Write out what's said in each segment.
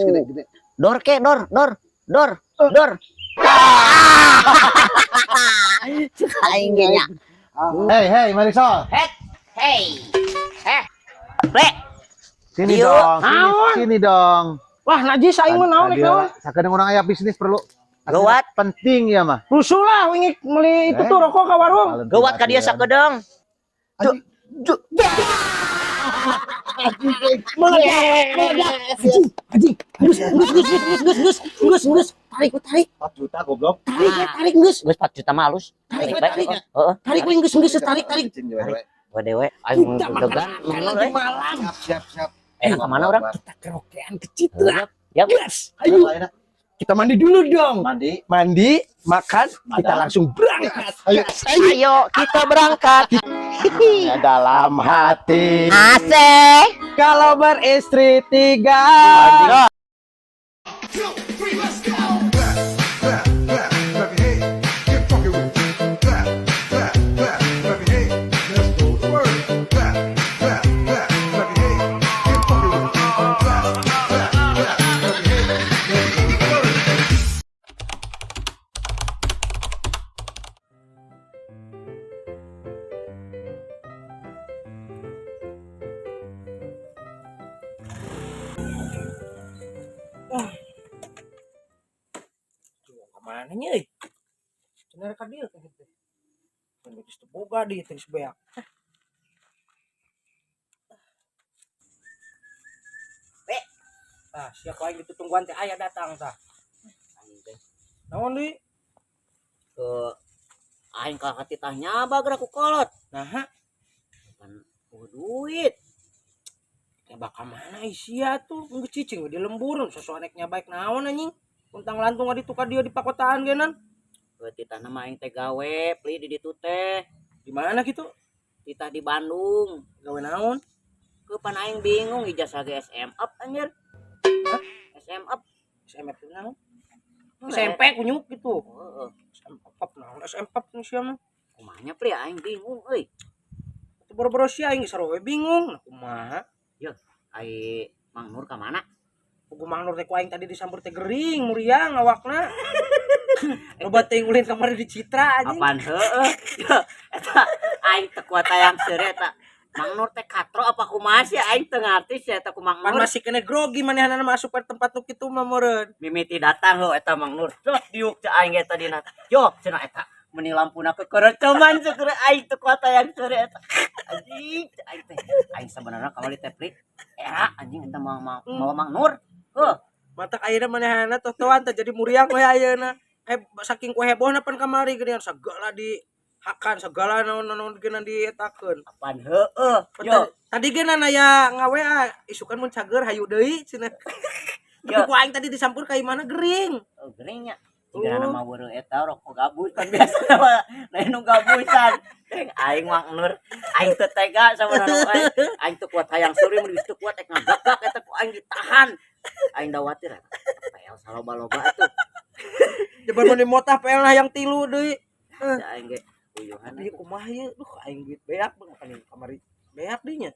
Gede-gede. Dor ke, dor, dor, dor, dor. Cek aing ge nya. Hey, hey, Marisol. Hey. Eh. Le, Sini Iya. dong, sini, Naon? sini dong. Wah, najis aing mah naon rek naon. Sakedeung urang aya bisnis perlu. Gawat. Penting ya mah. Rusuh lah wingi meuli itu Eh. tuh rokok ka warung. Gawat ka dia sakedeung. Anjing. Meledak, meledak. Anjing, anjing. Geus, geus, geus, geus, geus, geus, geus, geus. Tarik, tarik, 4 juta goblok. tarik, we, tarik, geus. Geus 4 juta mah halus. Tarik, we, bae. tarik. Heeh. Tarik, we, geus, geus, tarik, tarik. Gua dewe aing Kita makan degan makan lagi malam. Siap, siap, siap. Eh, ka mana urang? Kita kerokean ke Citra. Yap. Gas, ayo. Kita mandi dulu dong. Mandi. Mandi, makan, kita langsung berangkat. Ayo. Gas, ayo. Ayo kita berangkat. Dalam hati. Asik. Kalau beristri tiga. 2, 3, let's go. Clap, clap, clap, clap your hands. Get funky with it. Clap, clap, clap, clap your hands. Let's go to work. Clap, clap, clap, clap your hands. Get funky with it. Clap, clap, clap, clap your hands. Let's go to work. Kemana nya euy? Cenah ka dieu teh teh. Kan geus teu boga di teh geus beak. Be. Ah, sia ku aing ditungguan teh aya datang tah. Naon deui? Ke aing ka titah nyaba geura ku kolot. Naha, Kan eueuh duit. ya bakal mana sia tuh geus cicing we di lembur sosoaneknya baik naon anjing. Untang lantung ditu ka dieu di pakotaan geunan. Ke titahna mah aing teh gawe pli di ditu teh. Di mana gitu? Titah di Bandung. Gawe naon? Kepan aing bingung ijazah ge SM up anjir. Hah? SM up. SMP teh naon? SMP kunyuk gitu. Heeh. SMP naon? SMP nih sia mah. Kumaha nya pli aing bingung euy. Itu boro-boro sia aing geus sarua we bingung. Nah kumaha? Ai Mang Nur ka mana? Pugu Mang Nur teh ku aing tadi disamber teh gering muriang awakna. Loba teuing ulin kamari di Citra anjing. Apaan heeh? Eta aing teu kuat hayang seuri eta. Mang Nur teh katro apa kumaha sih aing teu ngarti sih eta ku Mang Pan Nur. masih kena grogi manehanana masuk ke tempat nu kitu mah meureun. Mimiti datang heuh eta Mang Nur. Terus diuk teh aing eta dina. Yo cenah eta meni lampuna kekerecoman seukeur aing teu kuat hayang seuri eta. Anjing aing teh aing sabenerna kamari teh pli era anjing eta mau mau mau Mang Nur. Heuh. Matak ayeuna manehanana totoan teh jadi muriang we ayeuna. Saking ku hebohna pan kamari geuningan segala di hakan segala naon-naon geunan dietakeun. Apaan heueuh. Yo Tadi geunan aya nga-WA isukan mun cager hayu deui cenah. Tapi Yo. ku aing tadi disampur ka imahna gering. Oh, gering nya. Jika nama weureu eta rokok gabus kan biasa mah lain nu gabusan. Deng aing Mang Nur, aing teu tega sabenerna aing. Aing teu kuat hayang seuri mun geus teu kuat ek ngagagak eta ku aing ditahan. Aing dawatir eta PL saloba-loba atuh. Jeban mun dimotah PL na yang tilu deui. Da aing ge uyuhan. Tapi kumaha ieu? Duh aing duit beak bang makan kamari beak deui nya.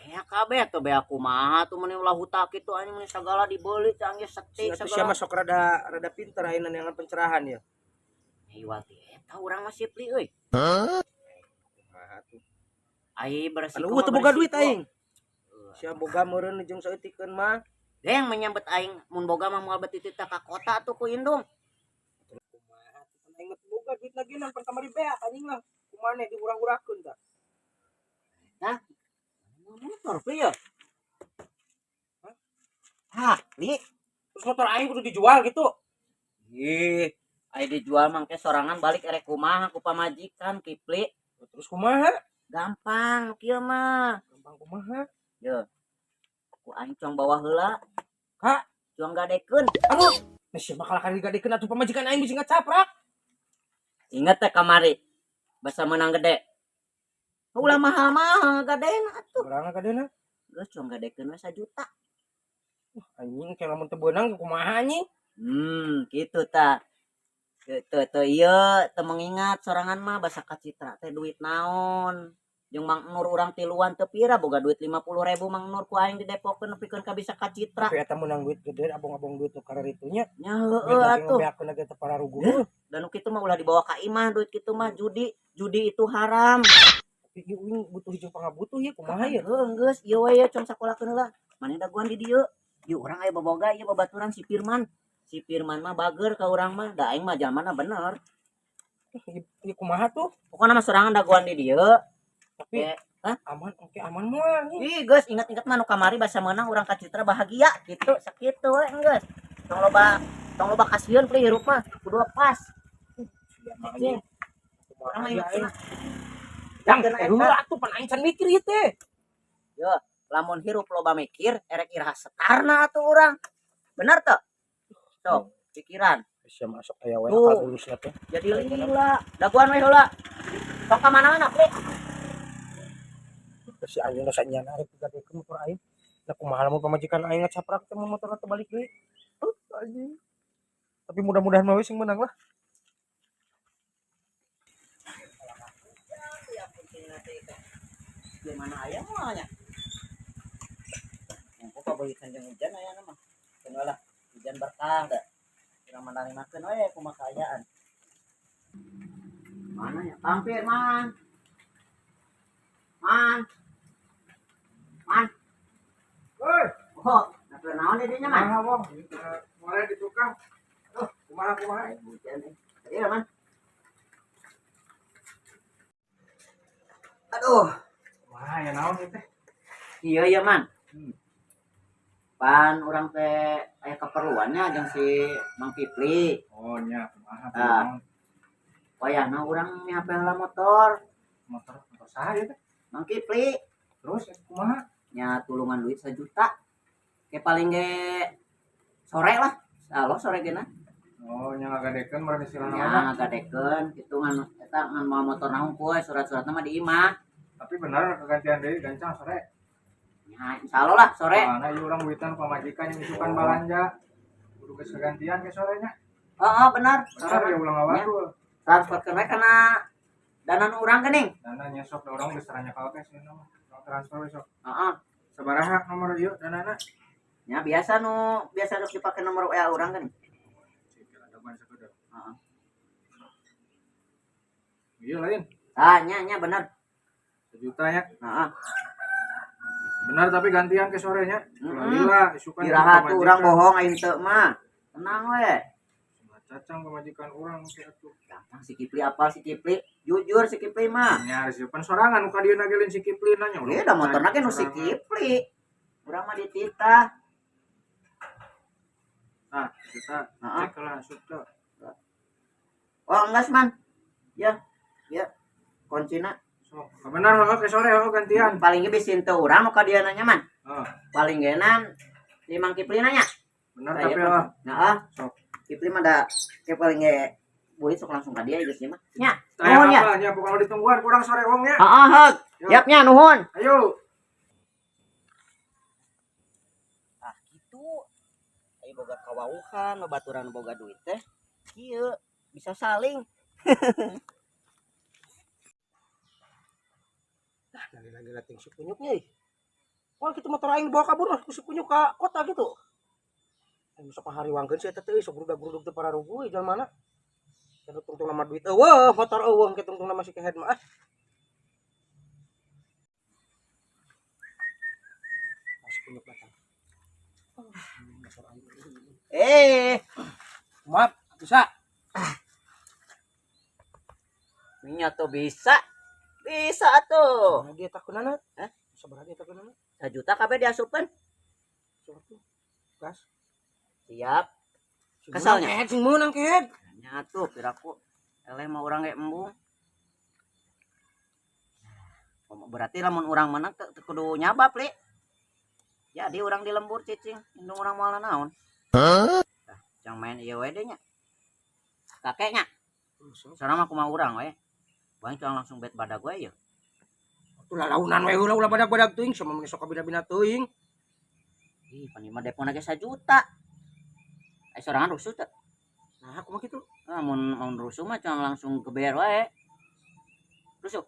Ya kabeh atuh beak kumaha tuh meni ulah huta kitu anjing meni sagala dibeuli teh anjing setik Sia tuh sia sagala. mah sok rada rada pinter ayeuna neangan pencerahan ya. Iwal ti eta urang masih pli euy. Kumaha tuh. Ai beresiko Anu mah teu boga duit beresiko. aing. Sia boga meureun jeung saeutikeun mah. Deng menyambet aing mun boga mah moal beti teh ka kota atuh ku indung. Kumaha tuh aing mah teu boga duit lagi nan pan kamari beak anjing lah. Kumaha diurang-urakeun tah. Nah, motor pli ya. Hah, li. Terus motor aing kudu dijual gitu. Ih, aing dijual mangke sorangan balik erek kumaha ku pamajikan Kipli. Terus kumaha? Gampang kieu mah. Gampang kumaha? Yo. Ku aing cuang bawah heula. Hah? Cuang gadekeun. Aduh, nah sia mah kalahkan digadekeun atuh pamajikan aing bisa ngacaprak. Ingat teh kamari. Basa menang gede. Ulah mahal-mahal gadena atuh. Berapa gadena? Geus cuang gadekeun we 1 juta. Anjing kayak lamun teu beunang kumaha anjing? Gitu ta. Teu teu ieu teu mengingat sorangan mah basa ka Citra teh duit naon. Jeung Mang Nur urang tiluan teu pira boga duit 50.000 Mang Nur ku aing di Depokeun nepikeun ka bisa ka Citra. Tapi eta meunang duit gede abong-abong duit nu kararitu nya. Nya heueuh atuh. Beakeun ge teu pararuguh. Dan nu kitu mah ulah dibawa ka imah duit kitu mah judi. Judi itu haram. Tapi ieu uing butuh hiji pangabutuh ieu kumaha ieu? Heuh geus ieu we ye cong sakolakeun heula. Maneh dagoan di dieu. Ieu urang aya boboga ieu babaturan si Firman. Si Firman mah bager ka urang mah, da aing mah jalmana bener. Ieu kumaha tuh? Pokona mah sorangan dagoan di dieu. Tapi Hah? aman, oke aman moal nih. Ih, geus inget-inget mah nu kamari basa meunang urang ka Citra bahagia gitu, sakitu we geus. Tong loba kasieun pli hirup mah, kudu lepas. Anjing. Urang mah hirup Aing. mah. Yang Kena eta. heula atuh pan aing can mikir ieu teh. Yo, lamun hirup loba mikir, erek iraha setarna atuh urang. Bener teu? Sok, pikiran. Bisa masuk aya we Tuh. akal bulusna teh. Jadi lila, dagoan we heula. Tong ka mana-mana, Pli. Si anjing rasa nyana arek digadekeun motor aing. Nah kumaha lamun pamajikan aing ngacaprak teh mun motorna teh balik deui. Anjing. Tapi mudah-mudahan mah we sing menang lah. Gimana aya moal nya? Engko pabagikan jeung hujan aya mah. Keun lah, hujan berkah da. Urang manarimakeun we kumaha kaayaan. Mana ya? Kang Firman. Man. Man. Woi, Oh, nah naon di dinya, Man? kumaha wong? Mulai di tukang. Tuh, kumaha kumaha. Hujan eh. Iya, Man. Aduh, Kumaha ya naon ieu teh? iya iya, Man. Pan urang teh aya keperluannya jeung si Mang Kipli. Oh nya kumaha Ah. Wayahna urang mihape heula motor. Motor motor saha ieu teh? Mang Kipli Terus kumaha? nya tulungan duit 1 juta. Kayak paling ge sore lah. Halo sore gena. Oh nya ngagadekeun meureun istilahna Nya mah. ngagadekeun kitu ngan eta ngan mawa motor na hungkul surat-suratna mah di imah. Tapi bener kegantian deui gancang sore. Nya insyaallah lah sore. Soalna ieu urang duitan pamajikan yang isukan balanja. Kudu geus kegantian ke sorenya. Heeh, benar. Bener Sore ya ulang awal. Transferkeun we kana dana nu urang geuning. Dana nya sok da urang geus tanya ka teh sieun mah. Urang transfer we sok. Heeh. Sabaraha nomor ieu danana? Nya biasa nu biasa nu dipake nomor WA urang geuning. Cik, ada ban sakedeuk. Heeh. Iya lain. Ah, nya nya bener. 1 juta ya. Heeh. Benar tapi gantian ke sorenya. Ulah Mm-mm. lila isukan Iraha tuh urang bohong aing teu mah. Tenang we. Cacang pamajikan urang teh atuh. Gampang si Kipli apal si Kipli. Jujur si Kipli mah. Nya harus pan sorangan nu ka dieu nagelin si Kipli nanya. Iya, da motorna ge nu si Kipli. Urang mah dititah. Nah, kita Heeh. cek lah asup teu. Oh, enggak, Man. Ya. Ya. Kuncina. Sok. Benar heuh ke sore heuh gantian. Paling ge bisi henteu urang nu ka dieu nanya, Man. Heeh. Paling ge nan si Mang Kipli nanya. Benar Nah, tapi iya, lah. Nah, ah. Sok. Kipli mah da ke paling ge bulit sok langsung ka dieu geus ieu mah. Nya. Taya Nuhun ya. apa nya pokoknya ditungguan kurang sore wong nya. Heeh, heug. Yo. Siap nya nuhun. Ayo. Ah, gitu. Ayo boga kawauhan, babaturan boga duit teh. Kieu bisa saling. Nah, lagi lating si kunyuknya ih. Wah, kitu motor aing dibawa kabur mah ku si kunyuk ka kota gitu. Aing sok hariwangkeun si eta teh euy sok grudag-grudug teu pararuguh euy jalmana. Kada tungtung nama duit eueuh, motor eueuh engke tungtung nama si kehed mah ah. Ah, si kunyuk datang. Motor aing. Eh, Maaf, bisa. nya tuh bisa. Bisa atuh. Sabaraha dia takunana? Hah? Sabaraha dia takunana? 1 juta kabeh diasupkeun. Sok tuh. Gas. Siap. Sing Kesalnya? meunang kehed, sing meunang kehed. Nya tuh piraku eleh mah urang ge embung. Berarti lamun urang menang teu teu kudu nyabap, Li. Jadi urang di lembur cicing, indung urang moal naon. Tah, jang main ieu we deui nya. Kakeknya, soalnya mah kumaha urang we. Bang cuma langsung bet badag we yeuh. Atuh lalaunan we heula ulah badag-badag teuing sama mun sok kabina-bina teuing. Ih, pan ieu mah depona ge 1 juta. Ai sorangan rusuh teu? Nah, kumaha kitu? Ah, mun mun rusuh mah cuma langsung geber wae. Rusuh.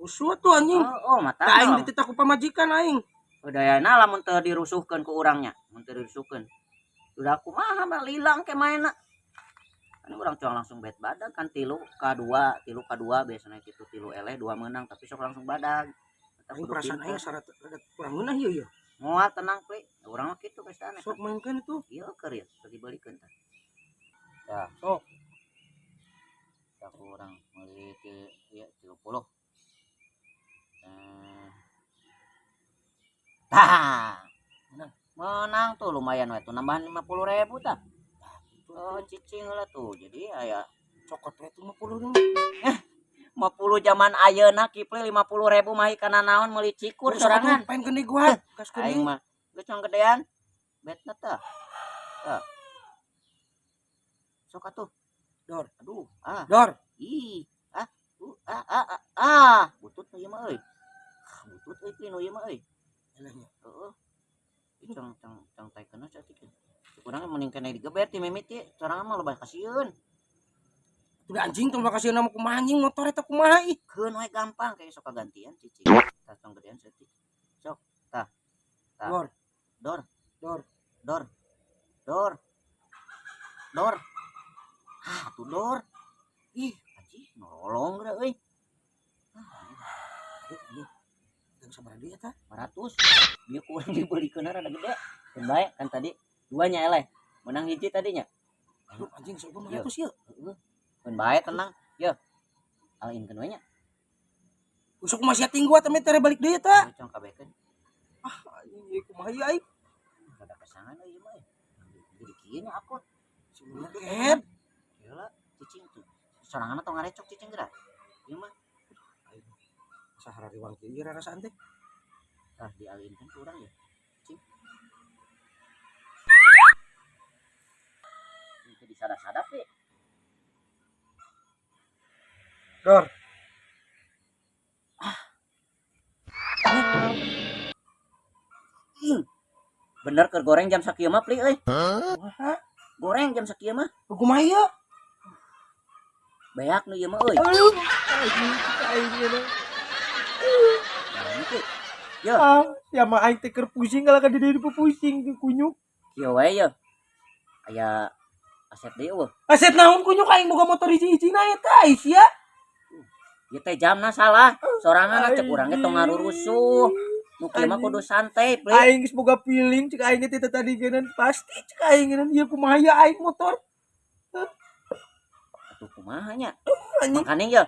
Rusuh tuh anjing. Oh, oh mata. Da aing dititah ku pamajikan aing. Udayana lamun teu dirusuhkeun ku urangnya, mun teu dirusuhkeun. Udah kumaha mah lilang ke maena. Kan urang cuang langsung bet badag kan 3 ka 2, 3 ka 2 biasanya kitu 3 eleh 2 menang tapi sok langsung badag. Eta Aing kudu perasaan aing pinter. syarat rada kurang ngeunah ieu ieu. Moal tenang Pli. Urang mah kitu biasana. Sok mainkeun itu. Ieu keur ieu teu dibeulikeun tah. Tah, Sok. tah ku urang meuli ti ieu 30. Tah. Menang. Menang tuh lumayan we tuh nambahan 50.000 tah. Oh, cicing lah tuh. Jadi aya Cokot we tuh 50 ribu. 50 zaman ayeuna Kipli 50.000 mah kana naon meuli cikur sorangan. Pengen gede gua. Gas Aing kuning. mah geus cong gedean. Betna tah. Tah. Sok atuh. Dor. Aduh, ah, Dor. ih, ah, ah, ah, ah, ah. Butut nu ieu mah euy. Ah, butut euy Pli nu ieu mah euy. Elehnya. Heeh. Ih, cong cong cong taekeun saeutik. Kurang mending kena digebet ti mimiti, sorangan mah loba kasieun. Tuh anjing tong bakal sieun kumaha anjing motor eta kumaha ih. Keun we gampang kayak sok kagantian cicing. Tah tong gedean saeutik. Sok, tah. Tah. Dor. Dor. Dor. Dor. Dor. Dor. Ah, tuh dor. Ih, anjing nolong geura euy. Aduh, anjing. Teu sabaraha deui eta? 500. Bieu ku urang dibeulikeun rada gede. Keun bae kan tadi duanya eleh. Menang hiji tadinya. Aduh anjing sok 500 ieu. Heeh. Keun bae tenang. Yeuh. Alainkeun we nya. Usuk masih tinggu gua teh tere balik deui eta. Cong kabekeun. Ah, anjing ieu kumaha ieu aing? Rada kesangan euy ieu mah. Jadi kieu nya akun. Sebenarnya keb. Gila, cicing tuh. Sorangan atau ngarecok cicing geura. Ieu mah Sahara riwang kieu ieu rarasaan teh. tah dialinkeun ku urang ya. Cicing. Itu disadap-sadap we. Dor. Bener keur goreng jam sakieu mah Pli euy. Kumaha? Goreng jam sakieu mah. Kumaha ieu? Beak nu ieu mah euy. Aduh, anjing aing ieu. Nah, ini, Pli. Ah, ya mah aing teh keur pusing kalah ka di dieu pusing kunyuk. Kieu we ye. Aya aset deui eueuh. Aset naon kunyuk aing boga motor hiji-hijina eta ai sia. Ieu teh jamna salah. Sorangan cek urang ge tong ngarurusuh. Nu kieu mah kudu santai, Pli. Aing geus boga feeling cek aing ge teh tadi geunan pasti cek aing geunan ieu kumaha ya aing motor. Atuh kumaha nya? Anjing Makanya ye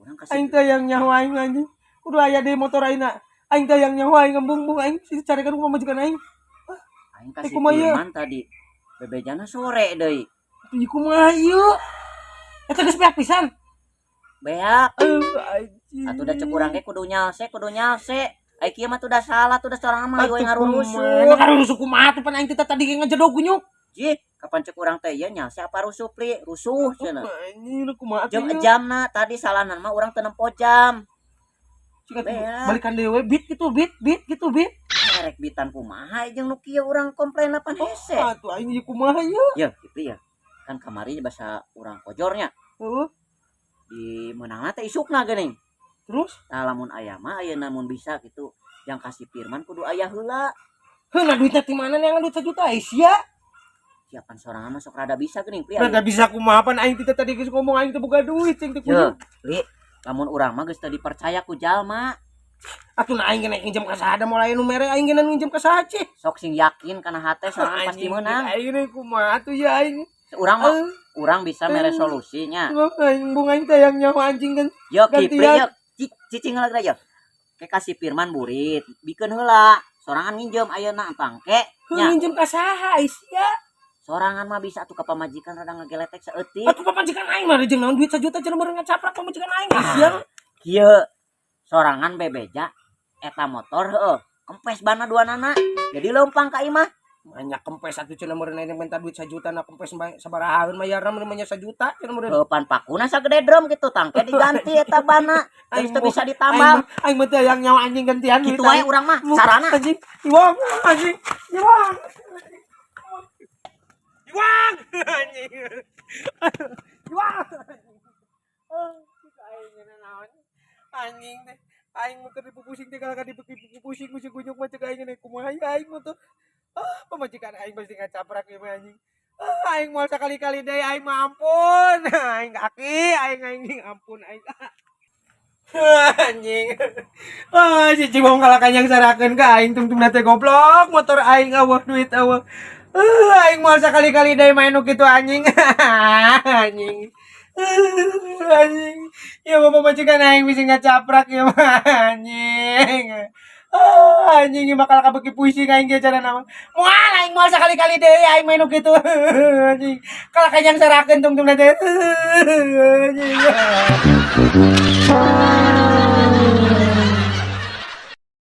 urang kasih aing teh yang nyaho aing anjing. Kudu aya deui motor aingna. Aing teh yang nyaho aing ngembung-bung aing sih carekan ku pamajikan aing. aing kasih kumaha ieu? Firman tadi. Bebejana sore deui. Atuh ieu kumaha ieu? Eta geus beak pisan. Beak. Anjing. Atuh da cek urang ge kudu nyalse, kudu nyalse. Ai kieu mah tuh dah salah, tuh dah sorangan mah ieu ngarurusuh. Ngarurusuh kumaha tuh pan aing teh tadi ge ngejedog kunyuk. Jih, kapan cek urang teh ieu nyalse apa rusuh, Pli? Rusuh cenah. Anjing lu kumaha tuh Jeung ieu? jamna tadi salahna mah urang teu nempo jam. Cik atuh Beak. balikan deui we bit gitu bit bit gitu bit. Merek bitan kumaha jeung nu kieu urang komplain pan hese. Atuh aing ieu kumaha ieu? Ya, Kipli ya. Kan kamari bahasa urang kojornya Heeh. di meunangna teh isukna geuning. Terus Tah lamun aya mah ayeuna mun bisa gitu. Yang kasih Firman kudu aya heula. heuh nah duitnya ti mana yang duit 1 juta ai sia? Siapan sorangan mah sok rada bisa geuning Pli. Rada bisa kumaha pan aing teh tadi geus ngomong aing teh boga duit cing teh Ye, kunyuk. Pli, lamun urang mah geus teu dipercaya ku jalma. Atuh nah aing ge naik nginjem ka saha da moal aya nu mere aing ge nginjem ka saha cih. Sok sing yakin kana hate sorangan pasti meunang. Aing ge kumaha atuh ya aing. Urang mah Aing urang bisa mere solusinya. aing bung aing teh yang nyaho anjing kan. Yo Kipli Gantian. yo. Cicing heula geura yo. Ke kasih Firman burit, bikeun heula. Sorangan nginjem ayeuna tangke Heuh nya. nginjem ka saha ai sia? Sorangan mah bisa atuh ka pamajikan rada ngageletek saeutik. Atuh pamajikan aing mah jeung naon duit 1 juta cenah meureun ngacaprak pamajikan aing ai sia. Kieu sorangan bebeja eta motor heueuh kempes bana dua nana jadi leumpang ka imah. Banyak kempes atuh cenah meureun aing minta duit 1 juta na kempes sabarahaeun mayarna meureun mah 1 juta cenah meureun. Heueuh pan pakuna sagede drum gitu tangke diganti eta bana geus teu bisa ditambal. Aing mah teh yang nyawa anjing gantian Kitu wae urang mah sarana. Anjing, iwang, anjing, iwang. Iwang, anjing. Iwang. Oh, aing naon? Anjing teh. Aing mah keur dipupusing teh kalah ka dipupusing ku si kunyuk mah, cek aing nih kumaha ya aing mah tuh. Ah, pamajikan aing pasti ngacaprak ieu mah, anjing. Ah, aing moal sakali-kali deui, aing mah ampun. Aing kaki, aing, anjing, ampun aing. Anjing. Ah, si Cibong kalah kanyang sarakeun ka aing tungtungna teh, goblok, motor aing euweuh, duit euweuh. Ah, aing moal sakali-kali deui main nu kitu, anjing. Anjing. Anjing. Ya bapak majikan aing bisa ngacaprak ya mah, anjing. Ah, anjing, ieu bakal kabeuki pusing aing ge cara nama. Moal aing moal sakali-kali deui aing main nu kitu. Anjing. Kalah kanyang sarakeun tungtungna teh. Anjing.